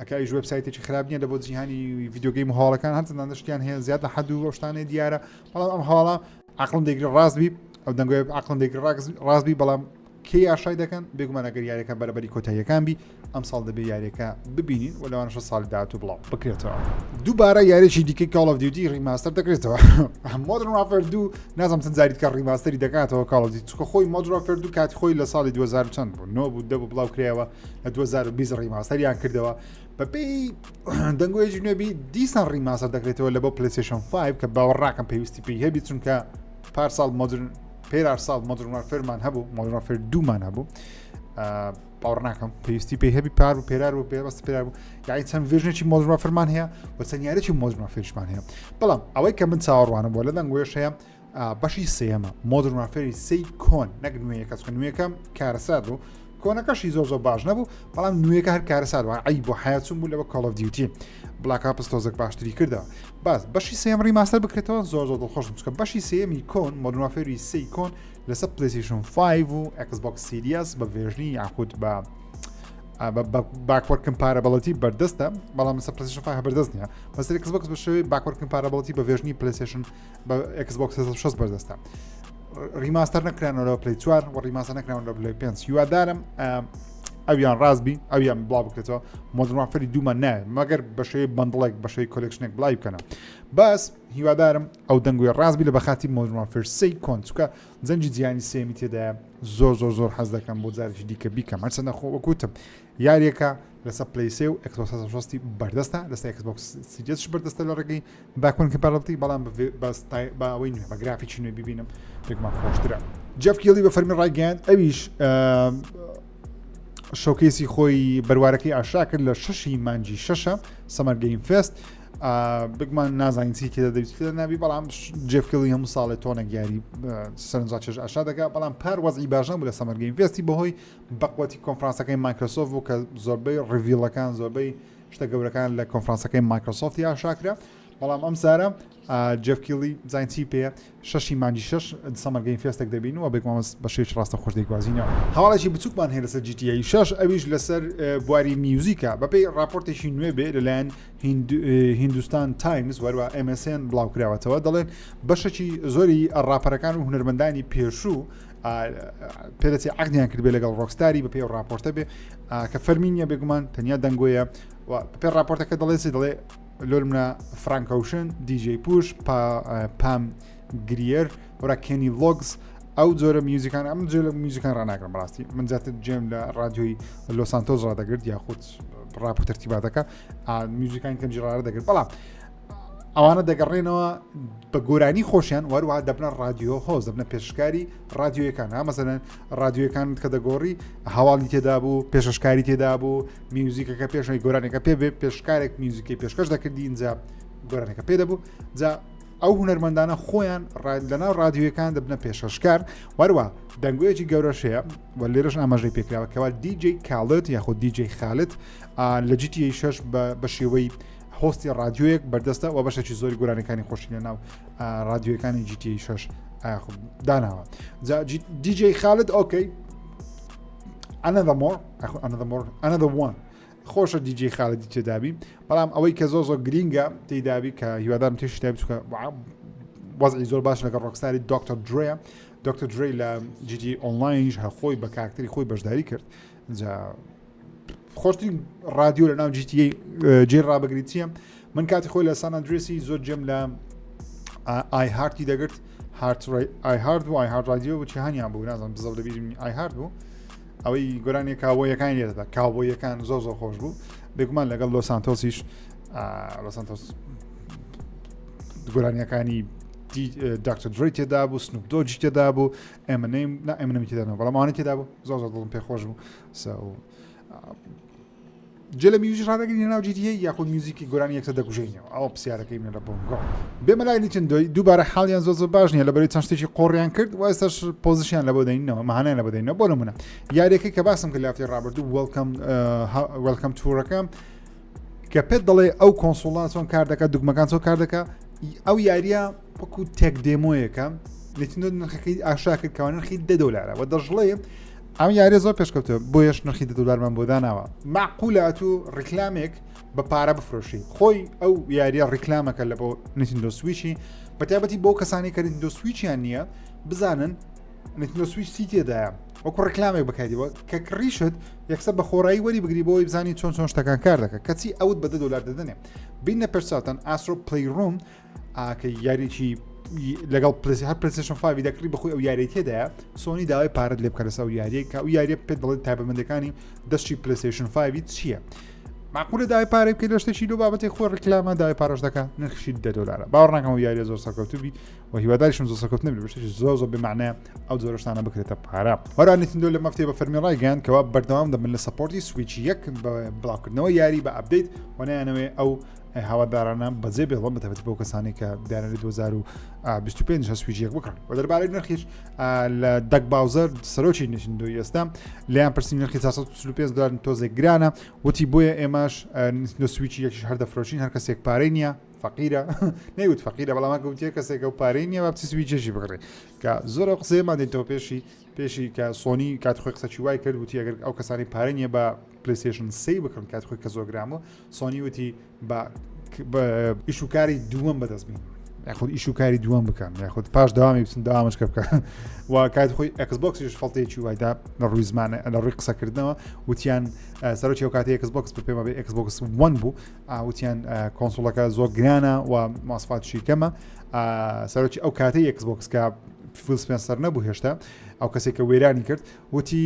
ئەکە ئەویش وێبسایتێکی خراپ نییە لە بۆ جیهانی video game و هەواڵەکان هەرچەندە شتیان هەیە زیاد لە حەد و ئەو شتانەی دیارە بەڵام ئەم هەواڵە عقلم دەگری ڕاست بی ئەو دەنگۆی عقلم دەگری ڕاست بی بەڵام کێ یاشای دەکەن بێگومان ئەگەر یاریەکە بەرەبەری کۆتاییەکان بی ئەم ساڵ دەبێ یاریەکە ببینین و لەوانەشە ساڵی داهاتوو بڵاو بکرێتەوە دووبارە یاریی دیکەی Call of Duty remaster دەکرێتەوە Modern Warfare دوو نازم چەند جاری کە remaster ی دەکاتەوە Call of Duty چکە خۆی Modern Warfare دوو کاتی خۆی لە ساڵی 2000 چەند بوو نۆ بوو دە بوو بڵاو کرایەوە لە 2020 remaster یان کردەوە بەپێی دەنگۆیەکی نوێبی دیسان remaster دەکرێتەوە لە بۆ PlayStation 5 کە باوەڕ ناکەم پێویستی پێی هەبی چونکە پار ساڵ Modern پێرار ساڵ Modern Warfare مان هەبوو Modern Warfare دوومان هەبوو باوەڕ ناکەم پێویستی پێی هەبی پار و پێرار و پێبەست پێرار بوو یاعی چەند version ێکی Modern Warfare مان هەیە و چەند یاریی Modern Warfare شمان هەیە بەڵام ئەوەی کە من چاوەڕوانم بۆ لە دەنگۆیش هەیە بەشی سێمە Modern Warfare ی سێی کۆن نەک نوێیەکە چکە نوێیەکەم کارەسات بوو کۆنەکەشی زۆر زۆر باش نەبوو بەڵام نوێیەکە هەر کارەسات وە ئەی بۆ حیاتچون بوو لەوە Call of Duty Black Ops تۆزێک باشتری کردەوە باس بەشی سێم remaster بکرێتەوە زۆر زۆر دڵخۆشم چکە بەشی سێمی کۆن Modern Warfare ی سێی کۆن لەسەر PlayStation 5 و Xbox Series بە version ی یاخود بە backward compatibility بەردەستە بەڵام لەسەر PlayStation 5 بەردەست نییە بەسەر Xbox بە شێوەی backward compatibility بە version ی PlayStation بە Xbox 360 بەردەستە remaster نەکرانەوە لە Play 4 و remaster نەکراون لە Play 5 هیوادارم ئەویان ڕاست بی ئەویان بڵاو بکرێتەوە Modern Warfare ی دوومان نایە مەگەر بە شێوەی bundle ێک بە شێوەی collection ێک بڵاوی بکەنەوە بەس هیوادارم ئەو دەنگۆی ڕاست بی لە بەخاتی Modern Warfare سێی کۆن چکە جەنگی جیهانی سێمی تێدایە زۆر زۆر زۆر حەز دەکەم بۆ جارێکی دیکە بیکەم هەرچەندە خۆ وەکوتم یاریەکە لەسەر Play سێ و Xbox 360 بەردەستە لەسەر Xbox Series بەردەستە لە ڕێگەی backward compatibility بەڵام بە ئەوەی نوێ بە گرافیکی نوێ ببینم پێکمان خۆشترە Geoff Keighley بە فەرمی ڕایگەیاند ئەویش showcase ی خۆی بەروارەکەی ئاشا کرد لە شەشی مانجی شەشە Summer Game Fest بگمان نازانین چی تێدا دەویست تێدا نابی بەڵام Geoff Keighley هەموو ساڵێ تۆنێک یاری سەرنجا چێژ ئاشا دەکات بەڵام پار وەزعی باش نەبوو لە Summer Game Fest ی بەهۆی بەقوەتی کۆنفرانسەکەی Microsoft بوو کە زۆربەی reveal ەکان زۆربەی شتە گەورەکان لە کۆنفرانسەکەی Microsoft ی ئاشاکرا بەڵام ئەم سارە Geoff Keighley زین چی پێ شەشی مانگی شەش Summer Game Fest ێک دەبین و بێگومان بە شێوەیەکی ڕاستە خۆش دەیگوازینەوە. هەواڵێکی بچووکمان هەیە لەسەر GTA 6 ئەویش لەسەر بواری میوزیکە بەپێی راپۆرتێکی نوێ بێ لەلایەن Hindustan Times وەروە MSN بڵاوکراوەتەوە دەڵێن بەشێکی زۆری ڕاپەرەکان و هونەرمەندانی پێشوو پێدەچێ عقدیان کردبێ لەگەڵ Rockstar ی بەپێی راپۆرتە بێ کە فەرمی نییە بێگومان تەنیا دەنگۆیە و بەپێی راپۆرتەکە دەڵێ دەڵێ لۆرمنە Frank Ocean، DJ Push، Pam Grier، وەرا Kenny Loggins. ئەو جۆرە میوزیکان ئەم جۆرە میوزیکان ڕناگرم بەڕاستی من زیاتر جێم لە ڕادیۆی لۆسانتۆز ڕادەگرت یاخود ڕاپ و تەرتیباتەکە میوزیکان کەمجی ڕارە دەگرت بەڵام ئەوانە دەگەڕێنەوە بە گۆرانی خۆشیان وەروها دەبنە ڕادیۆ host دەبنە پێشکاری ڕادیۆیەکان ها مەسەلەن ڕادیۆەکان کە دەگۆڕی هەواڵی تێدا بوو پێشەشکاری تێدا بوو میوزیکەکە پێشەوەی گۆرانەکە پێ بێ پێشکارێک میوزیکی پێشکەش دەکردی اینجا گۆرانەکە پێ دەبوو جا ئەو هونەرمەندانە خۆیان لەناو ڕادیۆیەکان دەبنە پێشەشکار وەروە دەنگۆیەکی گەورەشەیە و لێرەش ئاماژەی پێکراوە کەوا DJ Khaled یاخود DJ Khaled لە GTA 6 بە شێوەی host ی ڕادیۆیەک بەردەستە و بەشێکی زۆری گۆرانەکانی خۆشی لە ناو ڕادیۆەکانی GTA 6 داناوە DJ Khaled okay another more another more another one خۆشە DJ Khaled ی تێدابی بەڵام ئەوەی کە زۆر زۆر گرینگە تێدابی کە هیوادارم تێشی تابی چکە وەزعی زۆر باش لەگەڵ ڕۆکستاری دکتۆر درێ دکتۆر درێ لە GTA Online یش هەر خۆی بە کاکتەری خۆی بەشداری کرد جا خۆشترین ڕادیۆ لە ناو GTA جێ ڕابگری چییە من کاتی خۆی لە سان ئەندرێسی زۆر جێم لە ئای هارتی دەگرت هارت ئای هارت بوو ئای هارت ڕادیۆ بچی هەنیان بوو نازم بزەڵ لەبیرم ئای هارت بوو ئەوەی گۆرانی کاوبۆیەکانی لێدەدا کاوبۆیەکان زۆر زۆر خۆش بوو بێگومان لەگەڵ لۆ سانتۆسیش لۆ سانتۆس گۆرانیەکانی داکتۆر درۆی تێدا بوو سنوپ دۆجی تێدا بوو ئەمنەی نا ئەمنەمی تێدا بەڵام ئەوانە تێدا بوو زۆر زۆر دڵم پێ خۆش بوو جێ لە میوزیک ڕادەگرین ناو GTA یاخود میوزیکی گۆرانی یەکسەر دەکوژێنەوە ئەوە پرسیارەکەی منە لە بۆنگۆ بێمە لای نیتندۆی دووبارە حاڵیان زۆر زۆر باش نییە لەبەری چەند شتێکی قۆڕیان کرد و ئێستاش پۆزیشیان لە بۆ دەینەوە مەهانیان لە بۆ دەینەوە بۆ نمونە یاریەکەی کە باسم کرد لە هەفتەی ڕابردوو Welcome Welcome Tour ەکە کە پێت دەڵێ ئەو console ە چۆن کار دەکات دوگمەکان چۆن کار دەکات ئەو یاریە وەکو tech demo یەکە نتندۆ نرخەکەی ئاشا کرد کەوا نرخی دە دۆلارە و دەشڵێ ئەم یاریە زۆر پێشکەوتە بۆیەش نرخی دە دۆلارمان بۆ داناوە معقولات و ڕیکلامێک بە پارە بفرۆشی خۆی ئەو یاریە ڕیکلامەکە لە بۆ نتندۆ سویچی بە تایبەتی بۆ کەسانی کە نتندۆ سویچیان نییە بزانن نتندۆ سویچ چی تێدایە وەکو ڕیکلامێک بەکاریەوە کە کڕیشت یەکسەر بە خۆڕایی وەری بگری بۆی بزانی چۆن چۆن شتەکان کار دەکە کەچی ئەوت بە دە دۆلار دەدەنێ بینە پێشچاوتان Astro's Playroom کە یاریی لەگەڵ هەر پلەیستەیشن 5 دەکڕی بەخۆی ئەو یاری تێدایە سۆنی داوای پارەت لێ بکە لەسەر ئەو یاریە کە ئەو یاریە پێت دەڵێت تایبەتمەندەکانی دەستی پلەیستەیشن 5 چییە؟ معقولە داوای پارەی بکەیت لە شتێکی لۆ بابەتی خۆی ڕیکلامە داوای پارەش دەکا نرخشی دە دۆلارە باوەڕ ناکەم ئەو یاریە زۆر سەرکەوتوو بی و هیواداریشم زۆر سەرکەوتن نەبێت شتێکی زۆر زۆر بێمانایە ئەو جۆرە شتانە بکرێتە پارە هەروەها نیتندۆ لە مەفتەیە بە فەرمی ڕایگەیاند کەوا بەردەوام دەبن لە support ی سویچ یەک بە بڵاوکردنەوە یاری بە update و نایانەوێ ئەو هەوادارانە بەجێ بێڵم بەتایبەتی بۆ کەسانی کە دانەری 2025 هە سویچ یەک بکڕن و دەربارەی نرخیش لە دەگ باوزەر سەرۆکی نیتندۆی ئێستا لیان پرسی نرخی 445 دلار تۆزێک گرانە وتی بۆیە ئێمەش نیتندۆ سویچ یەکیش هەر دەفرۆشین هەر کەسێک پارەی نییە فەقیرە نەیوت فەقیرە بەڵام گوتیە کەسێکە و پارەی نییە با بچی سویچێکی بکڕێ کە زۆر ئەو قسەیەمان دێتەوە پێشی پێشی کە سۆنی کات خۆی قسەکی وای کرد وتی ئەگەر ئەو کەسانی پارەی نییە بە پلیستشن سێ بکڕن کات خۆی کە زۆر گران بوو سۆنی وتی بە ئیش و کاری دووەم بەدەست بین یاخود ئیش و کاری دووەم بکەن یاخود پاش داوامی بچن داوامشکە بکەن و کات خۆی ئەکسبۆکسیش فڵتێکی وایدا لە ڕووی زمانە لە ڕووی قسەکردنەوە وتیان سەرۆکی ئەو کاتی ئەکسبۆکس بە پێمە بێ ئەکسبۆکس وەن بوو وتیان console ەکە زۆر گرانە و ماسفاتشی کەمە سەرۆکی ئەو کاتەی ئەکسبۆکس کە فیل سپێنسەر نەبوو هێشتا ئەو کەسێک کە وێرانی کرد وتی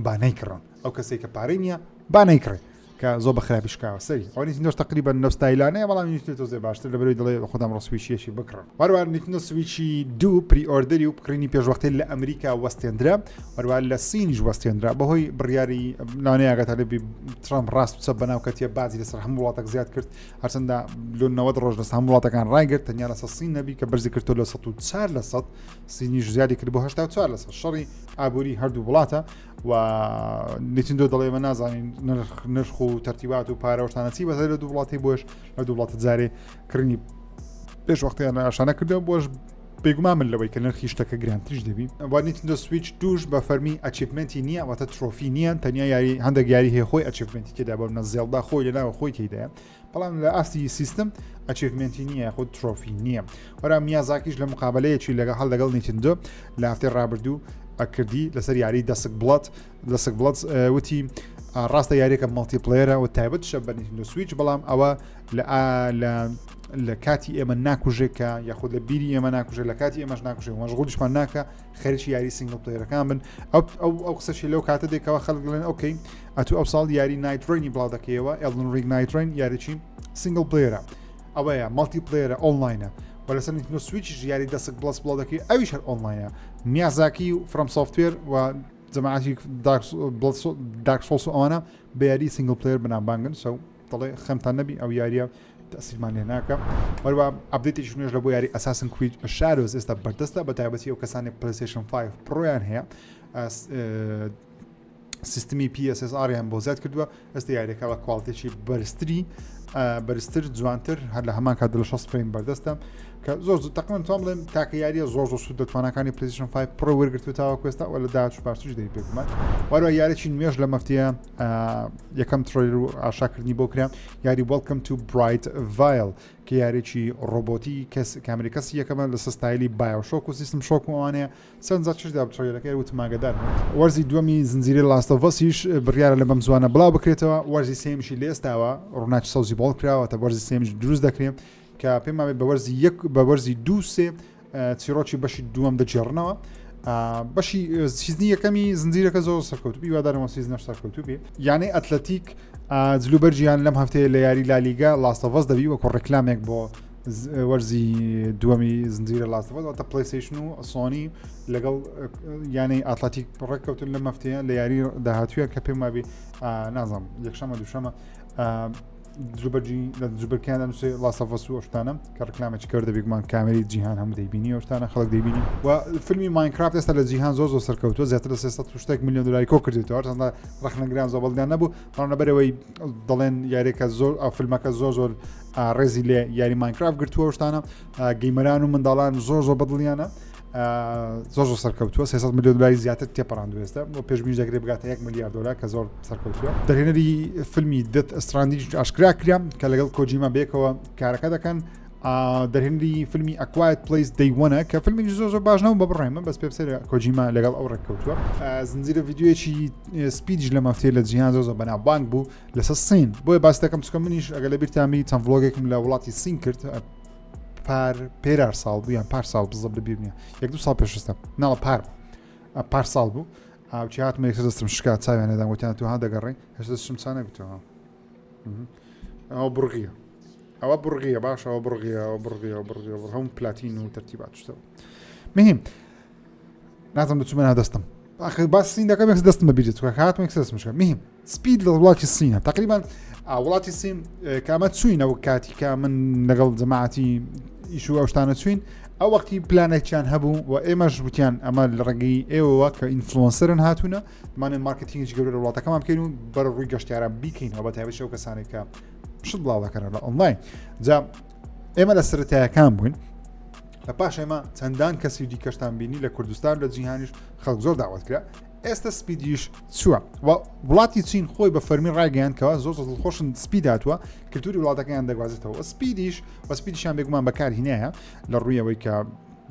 با نەیکڕن ئەو کەسێک کە پارەی نییە با نەیکڕێ کە زۆر بە خراپی شکاوە سەری ئەو نیتندۆش تقریبا نەو ستایلانەیە بەڵام نیتندۆ تۆزێ باشتر لە بەرەوەی دەڵێ خۆدام ڕسویچیەکی بکڕم هەروەها نیتندۆ سویچی دوو pre-order ی و کڕینی پێشوەختەی لە ئەمریکا وەستێندرا هەروەها لە سینیش وەستێندرا بەهۆی بڕیاری لەوانەیە ئاگاتان لێ بی ترامپ ڕاست بچە بەناو کەتیە باجی لەسەر هەموو وڵاتێک زیاد کرد هەرچەندە لۆ 90 ڕۆژ لەسەر هەموو وڵاتەکان ڕایگرت تەنیا لەسەر سین نەبی کە بەرزی کردەوە لە 104 لە 100 سینیش زیادی کرد بۆ 84 لە 100 شەڕی ئابووری هەردوو وڵاتە و نیتندۆ دەڵێ ئێمە نازانین نرخ نرخ و تەرتیبات و پارە شتانە چی بەسەر لە دوو وڵاتی بۆش لە دوو وڵاتە جارێ کڕینی پێش وەختیان ئاشانە کردەوە بۆش بێگومان من لەوەی کە نرخی شتەکە گرانتریش دەبی و نیتندۆ سویچ دووش بە فەرمی achievement ی نییە واتە trophy نییە تەنیا یاری هەندێک یاری هەیە خۆی achievement ی تێدا بۆ منە زێڵدا خۆی لەناوە خۆی تێدایە بەڵام لە ئاستی سیستم achievement ی نییە خود trophy نییە وەرا میازاکیش لە مقابلەیەکی لەگە هەڵ لەگەڵ نیتندۆ لە هەفتەی ڕابردوو ئەکردی لەسەر یاری Duskbloods Duskbloods وتی ڕاستە یاریەکە multiplayer ە و تایبەت شە بە نیتندۆ سویچ بەڵام ئەوە لە لە لە کاتی ئێمە ناکوژێک کە یاخود لە بیری ئێمە ناکوژێت لە کاتی ئێمەش ناکوژێت مەشغولیشمان ناکە خەریکی یاری single player ەکان بن ئەو ئەو ئەو قسەشی لەو کاتە دێکەوە خەڵک دەڵێن okay ئەتو ئەو ساڵ یاری Nightreign ی بڵاو دەکەیەوە Elden Ring Nightreign یاریی single player ە ئەوەیە multiplayer ە ئۆنلاینە و لەسەر Nintendo Switch یاری Duskbloods بڵاو دەکەی ئەویش هەر ئۆنلاینە میازاکی و FromSoftware و جەماعەتی Dark Souls و ئەوانە بە یاری single player بەناوبانگن so دەڵێ خەمتان نەبی ئەو یاریە تەسیرمان لێ ناکە هەروە update ێکی نوێژ لە بۆ یاری Assassin's Creed Shadows ئێستا بەردەستە بە تایبەتی ئەو کەسانی PlayStation 5 Pro یان هەیە سیستمی PSSR یان بۆ زیاد کردووە ئێستا یاریەکە بە quality ێکی بەرزتری بەرزتر جوانتر هەر لە هەمان کات لە 60 frame بەردەستە کە زۆر زۆر تەقریبەن توان بڵێم تاکە یاریە زۆر زۆر سوود لە تواناکانی PlayStation 5 Pro وەرگرتووە تاوەکو ئێستا وە لە داهاتوو باشتریش دەبی بێگومان وەروە یاریی نوێژ لە مەفتەیە یەکەم trailer و ئاشاکردنی بۆ کرا یاری Welcome to Bright Vale کە یاریی ڕۆبۆتی کەس کامری کەسی یەکەمە لەسەر ستایلی BioShock و System Shock و ئەوانەیە سەرنجا چشدا trailer ەکەی وتماگەدار وەرزی دووەمی زنجیرەی Last of Us یش بڕیارە لە بەم زوانە بڵاو بکرێتەوە وەرزی سێیەمیشی لە ئێستاوە ڕووناکی سەوزی بۆڵ کراوە تا وەرزی سێیەمیش دروست دەکرێت کە پێم وابێت بە وەرزی یەک بە وەرزی دوو سێ چیرۆکی بەشی دووەم دەگێڕنەوە بەشی season ی یەکەمی زنجیرەکە زۆر سەرکەوتوو هیوادارم season ەش سەرکەوتوو بێ یانەی ئەتلەتیک جلوبەرگیان لەم هەفتەیە لە یاری لالیگا Last of Us دەبی وەکو ڕێکلامێک بۆ وەرزی دووەمی زنجیرە Last of Us واتە PlayStation و سۆنی لەگەڵ یانەی ئەتلەتیک ڕێککەوتن لەم هەفتەیە لە یاری داهاتوویە کە پێم وابێ نازانم یەکشەمە دووشەمە جلوبەرگی لە جلوبەرگەکان دەنووسێ Last of Us و ئەو شتانە کە ڕکلامێکی گەورە دەبێ گومان کامێری جیهان هەموو دەیبینی ئەو شتانە خەڵک دەیبینی و فیلمی Minecraft ئێستا لە جیهان زۆر زۆر سەرکەوتووە زیاتر لە 300 شتێک میلیۆن دلاری کۆ کردێتەوە هەرچەندە ڕەخنەگران زۆر بەڵگیان نەبوو بەڵام لەبەرەوەی دەڵێن یاریەکە زۆر ئەو فیلمەکە زۆر زۆر ڕێزی لێ یاری Minecraft گرتووە ئەو شتانە gamer ان و منداڵان زۆر زۆر بەدڵیانە زۆر زۆر سەرکەوتووە 300 میلیۆن دلاری زیاتر تێپەڕاندووە ئێستا بۆ پێشبینیش دەکرێت بگاتە 1 میلیارد دلار کە زۆر سەرکەوتووە دەرهێنەری فیلمی Death Stranding ئاشکرا کرا کە لەگەڵ کۆجیما بێکەوە کارەکە دەکەن دەرهێنەری فیلمی A Quiet Place Day One ە کە فیلمی زۆر زۆر باش نەبوو بە بڕای من بەس پێ بسەر کۆجیما لەگەڵ ئەو ڕێککەوتووە زنجیرە ڤیدیۆیەکی سپیدیش لە مەفتەیە لە جیهان زۆر زۆر بەناوبانگ بوو لەسەر سین بۆیە باس دەکەم چونکە منیش ئەگەر لە بیرتامی چەند vlog ێکم لە وڵاتی سین کرد پار پێرار ساڵ بوو یان پار ساڵ بزە بەبیر نیە یەک دوو ساڵ پێشستا ناڵە پار پار ساڵ بوو ئاوچی هاتمە یەکسەر دەستم شکا چاویان نەدام وتیان تو ها دەگەڕێ هێشتا دەستم چا نەبیتەوە ئەوە بڕغیە ئەوە بڕغیە باش ئەوە بڕغیە ئەوە بڕغیە ئەوە بڕغیە هەموو پلاتین و تەرتیبات شتەوە مهم نازم بچمە ناو دەستم ئاخر باس سین دەکەم یەکسەر دەستم بە بیرێت چونکە هاتم یەکسەر دەستم شکا مهم سپید لە وڵاتی سینە تقریبا وڵاتی سین کامە چوینەوە کاتی کە من لەگەڵ جەماعەتی ئیش و ئەو شتانە چوین ئەو وەختی پلانێکیان هەبوو و ئێمەش وتیان ئەمە لە ڕێگەی ئێوەوە کە influencer ن هاتوونە مانێ مارکتینگی گەورە لە وڵاتەکەمان بکەین و بەر ڕووی گەشتیاران بیکەینەوە بە تایبەتی ئەو کەسانێک کە شت بڵاو دەکەنەوە لە ئۆنلاین جا ئێمە لە سەرەتایەکان بووین لە پاش ئێمە چەندان کەسی دیکەشتان بینی لە کوردستان لە جیهانیش خەڵک زۆر داوت کرا ئێستا سپیدیش چووە و وڵاتی چین خۆی بە فەرمی ڕایگەیان کەەوە زۆر زۆر دڵخۆشن سپید هاتووە کللتوری وڵاتەکەیان دەگوازێتەوە سپیدیش و سپیدیشان بێگومان بەکار هینایە لە ڕوویەوەی کە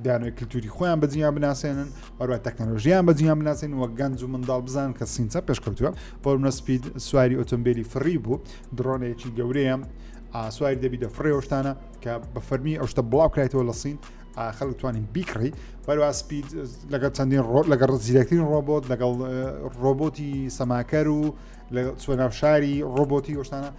دانوێ کللتوری خۆیان بە جیهان بناسێنن هەروە تەکنەلۆژیان بە جیهان بناسێن وە گەنج و منداڵ بزان کە سینچە پێشکەوتووە فۆرمە سپید سواری ئۆتۆمبیلی فڕی بوو درۆنێکی گەورەیە سواری دەبی دەفڕێ شتانە کە بە فەرمی ئەو شتە بڵاو کرایتەوە لە سین خەڵک توانین بیکڕی بەروا سپید لەگەڵ چەندین ڕۆ لەگەڵ زیرەکترین ڕۆبۆت لەگەڵ ڕۆبۆتی سەماکەر و لە چوە ناو شاری ڕۆبۆتی ئەوشتانە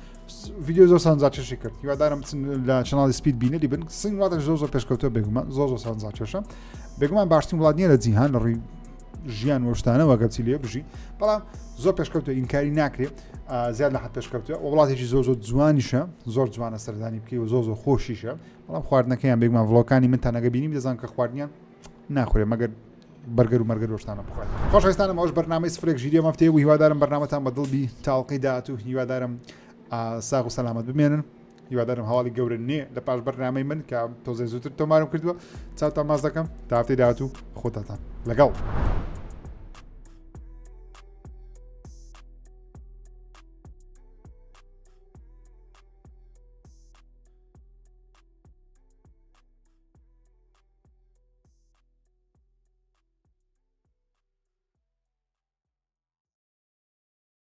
ڤیددیو زۆر سانجاچێشی کرد هیوادارم لە channel ی سپید بینەری بن سین وڵاتە زۆر زۆر پێشکەوتوە بێگومان زۆر زۆر سانجاچێشە بێگومان باشترین وڵات نییە لە جیهان لە ڕووی ژیان وەشتانەوە گەرچی لێ بژی بەڵام زۆر پێشکەوتە ئینکاری ناکرێت زیاد لە حد پێشکەوتوە وڵاتێکی زۆر زۆر جوانیشە زۆر جوانە سەردانی بکەی و زۆر زۆر خۆشیشە بەڵام خواردنەکەیان بێگومان vlog ەکانی منتان ئەگە بینیم دەزان کە خواردنیان ناخورێ مەگەر بەرگەر و مەرگەر شتانە بخوات خۆشەویستانم ئەوش بەرنامەی سفرێک ژیریە مەفتەیە و هیوادارم بەرنامەتان بە دڵ بی تاڵقی داات و هیوادارم ساغ و سەلامەت بمێنن هیوادارم هەواڵی گەورە نێ لە پاش بەرنامەی من کە تۆزێ زووتر تۆمارم کردووە چاوتان ماز دەکەم تا هەفتەی داهاتوو خۆتاتان لەگەڵ.